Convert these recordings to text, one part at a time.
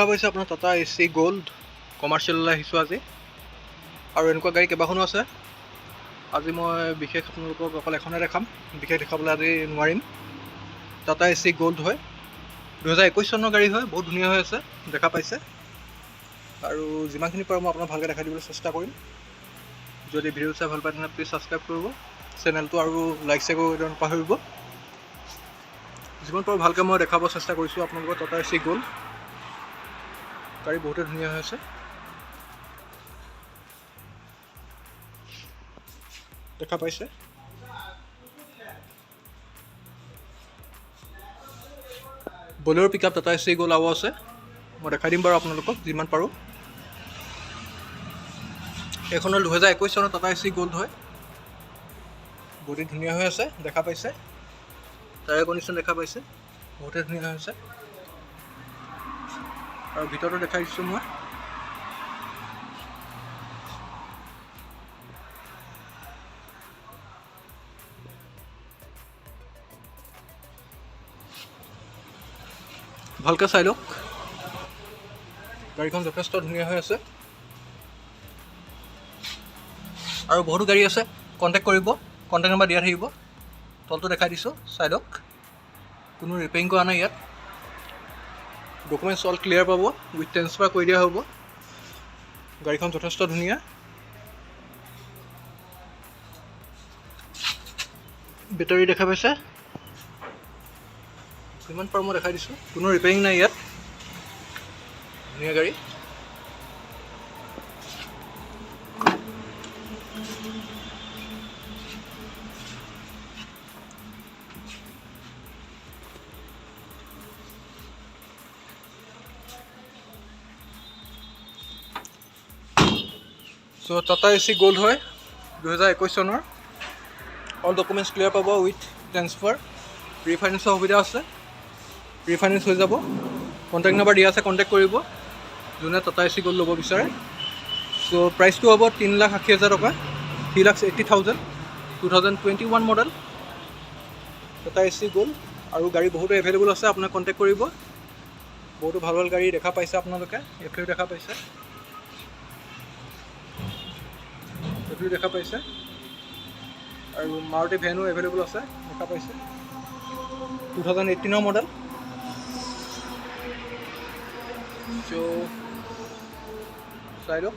দেখা পাইছে আপোনাৰ টাটা এ চি গ'ল্ড কমাৰ্চিয়েললৈ আহিছোঁ আজি। আৰু এনেকুৱা গাড়ী কেইবাখনো আছে। আজি মই বিশেষ আপোনালোকক অকল এখনে দেখাম, বিশেষ দেখাবলৈ আজি নোৱাৰিম। টাটা এ চি গ'ল্ড হয়, 2021 চনৰ গাড়ী হয়, বহুত ধুনীয়া হৈ আছে, দেখা পাইছে। আৰু যিমানখিনি পাৰোঁ মই আপোনাক ভালকৈ দেখাই দিবলৈ চেষ্টা কৰিম। যদি ভিডিঅ' চাই ভাল পায়, তেনেহ'লে প্লিজ ছাবস্ক্ৰাইব কৰিব চেনেলটো আৰু লাইক শ্বেয়াৰ কৰিব নাপাহৰিব। যিমান পাৰোঁ ভালকৈ মই দেখাব চেষ্টা কৰিছোঁ আপোনালোকৰ। টাটা এ চি গ'ল্ড গাড়ী বহুতে ধুনীয়া হৈ আছে, দেখা পাইছে। বলেৰ' পিক আপ টাটা এ চি গ'ল্ড আৰু আছে, মই দেখাই দিম বাৰু আপোনালোকক যিমান পাৰোঁ। এইখন হ'ল 2021 চনৰ টাটা এ চি গ'ল্ড হয়, বহুতেই ধুনীয়া হৈ আছে, দেখা পাইছে। টায়াৰ কণ্ডিশ্যন দেখা পাইছে, বহুতেই ধুনীয়া হৈ আছে। আৰু ভিতৰতো দেখাই দিছোঁ মই। ভালকৈ চাই লওক, গাড়ীখন যথেষ্ট ধুনীয়া হৈ আছে। আৰু বহুতো গাড়ী আছে, কণ্টেক্ট কৰিব, কণ্টেক্ট নাম্বাৰ দিয়া থাকিব। তলটো দেখাই দিছোঁ, চাই লওক। কোনো ৰিপেয়াৰিং কৰা নাই ইয়াত। ডকুমেণ্টছ অল ক্লিয়াৰ পাব, উইথ ট্ৰেন্সফাৰ কৰি দিয়া হ'ব। গাড়ীখন যথেষ্ট ধুনীয়া। বেটাৰী দেখা পাইছে, যিমান পাৰোঁ মই দেখাই দিছোঁ। কোনো ৰিপেয়াৰিং নাই ইয়াত, ধুনীয়া গাড়ী। চ' টাটা এ চি গ'ল্ড হয়, 2021 চনৰ। অল ডকুমেণ্টছ ক্লিয়াৰ পাব, উইথ ট্ৰেন্সফাৰ। ৰিফাইনেন্সৰ সুবিধা আছে, ৰিফাইনেন্স হৈ যাব। কণ্টেক্ট নাম্বাৰ দিয়া আছে, কণ্টেক্ট কৰিব যোনে টাটা এ চি গ'ল্ড ল'ব বিচাৰে। চ' প্ৰাইচটো হ'ব 3,80,000 টকা, 3,80,000, 2021 model Tata A C gold. আৰু গাড়ী বহুতো এভেইলেবল আছে, আপোনাক কণ্টেক্ট কৰিব। বহুতো ভাল ভাল গাড়ী দেখা পাইছে আপোনালোকে, এইফালেও দেখা পাইছে, এইফালেও দেখা পাইছে। আৰু মাৰুতি ভেনো এভেইলেবল আছে, দেখা পাইছে, 2018ৰ মডেল। চ' চাই লওক।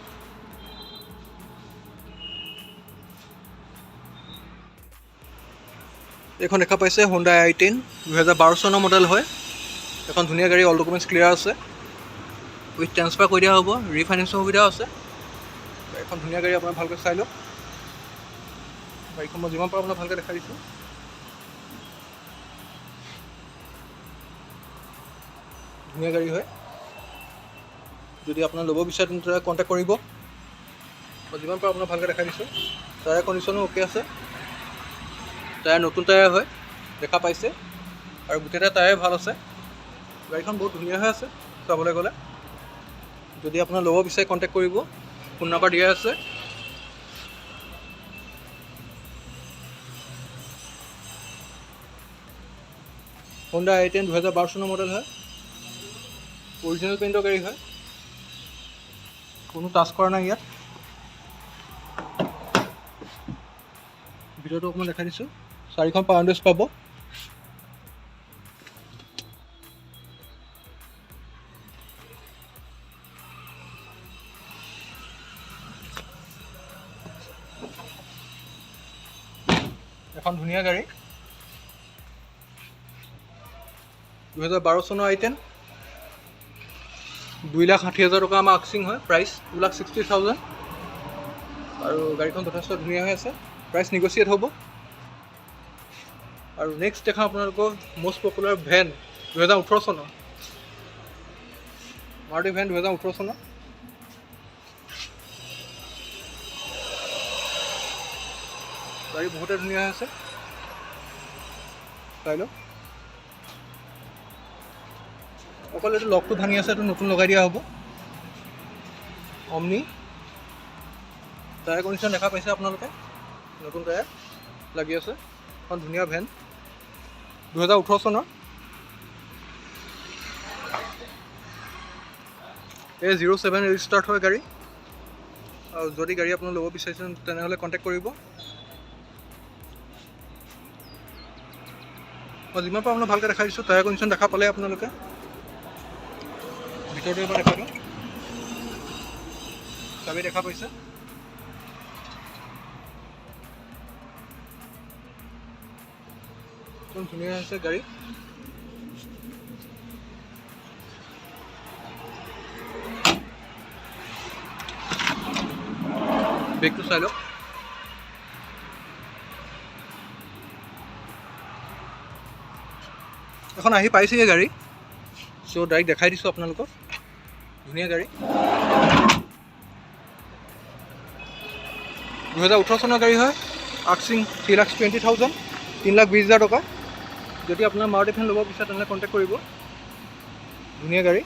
এইখন দেখা পাইছে হুণ্ডাই আই 10, 2012 চনৰ মডেল হয়। এখন ধুনীয়া গাড়ী, অল ডকুমেণ্টছ ক্লিয়াৰ আছে, উইথ ট্ৰেন্সফাৰ কৰি দিয়া হ'ব, ৰিফাইনেন্সৰ সুবিধাও আছে। এখন ধুনীয়া গাড়ী, আপোনাৰ ভালকৈ চাই লওক। গাড়ীখন মই যিমান পাৰোঁ আপোনাক ভালকৈ দেখাই দিছোঁ। ধুনীয়া গাড়ী হয়। যদি আপোনাৰ ল'ব বিচাৰে, তেন্তে কণ্টেক্ট কৰিব। মই যিমান পাৰোঁ আপোনাক ভালকৈ দেখাই দিছোঁ। টায়াৰ কণ্ডিশ্যনো অ'কে আছে, টায়াৰ নতুন টায়াৰ হয়, দেখা পাইছে। আৰু গোটেইটা টায়াৰ ভাল আছে। গাড়ীখন বহুত ধুনীয়া হৈ আছে চাবলৈ গ'লে। যদি আপোনাৰ ল'ব বিচাৰে, কণ্টেক্ট কৰিব, ফোন নাম্বাৰ দিয়া আছে। হোণ্ডা আই 10, 2012 চনৰ মডেল হয়, অৰিজিনেল পেইণ্টৰ গাড়ী হয়, কোনো টাচ কৰা নাই ইয়াত। ভিতৰটো অকণমান দেখাই দিছোঁ। চাৰিখন পাৱাৰ উইণ্ড'জ পাব। এখন ধুনীয়া গাড়ী, 2012 চনৰ আই 10। 2,60,000 টকা আমাৰ আস্কিং হয় প্ৰাইচ, 2,60,000। আৰু গাড়ীখন যথেষ্ট ধুনীয়া হৈ আছে, প্ৰাইচ নিগচিয়েট হ'ব। আৰু নেক্সট দেখাওঁ আপোনালোকক মষ্ট পপুলাৰ ভেন, 2018 চনৰ মাৰুতি ভেন, 2018 চনৰ। গাড়ী বহুতে ধুনীয়া হৈ আছে, চাই লওক। অকল এইটো লকটো ভাঙি আছে, এইটো নতুন লগাই দিয়া হ'ব। অমনি, টায়াৰ কণ্ডিশ্যন দেখা পাইছে আপোনালোকে, নতুন টায়াৰ লাগি আছে। এখন ধুনীয়া ভেন, 2018 চনৰ। A 07 registered হয় গাড়ী। আৰু যদি গাড়ী আপোনালোকে ল'ব বিচাৰিছে, তেনেহ'লে কণ্টেক্ট কৰিব। মই যিমান পাৰোঁ আপোনাক ভালকৈ দেখাই দিছোঁ। টায়াৰ কণ্ডিশ্যন দেখা পালে আপোনালোকে। ভিতৰটো এবাৰ দেখাই দিওঁ। চাবি দেখা পাইছে। একদম ধুনীয়া হৈছে গাড়ী। ব্ৰেকটো চাই লওক। এখন আহি পাইছেগৈ গাড়ী, চ' ডাইৰেক্ট দেখাই দিছোঁ আপোনালোকক। ধুনীয়া গাড়ী, 2018 চনৰ গাড়ী হয়। আক্সিং 3,20,000, 3,20,000 টকা। যদি আপোনাৰ মাৰুতি ভেন ল'ব বিচাৰে, তেনেহ'লে কণ্টেক্ট কৰিব। ধুনীয়া গাড়ী।